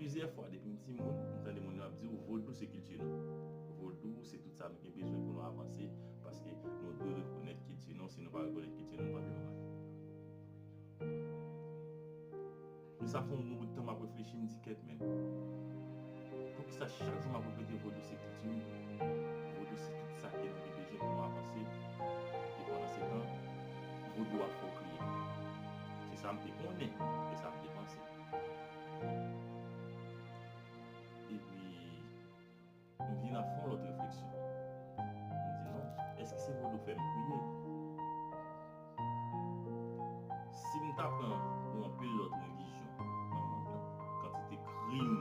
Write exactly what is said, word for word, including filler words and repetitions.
Plizyè fwa, depi m timoun, m tande moun yo ap di w, vodou se kilti nou. Vodou se tout sa nou gen bezwen pou nou avanse, paske nou dwe rekonèt kilti nou. Si nou pa rekonèt kilti nou, nou p ap avanse. Men sa fè yon bon bout tan m ap reflechi, m di, kèt, men, poukisa chak jou m ap repete vodou se kilti m? Vodou se tout sa ke nou gen bezwen pou nou avanse. E pandan se tan, vodou ap fè w kriye. Se sa m te konnen, e sa m te panse. Epi, m vin ap fè yon lòt refleksyon. M di, non, èske se vodou fè m kriye? Si m ta pran pou anpil lòt relijyon nan mond lan, kantite krim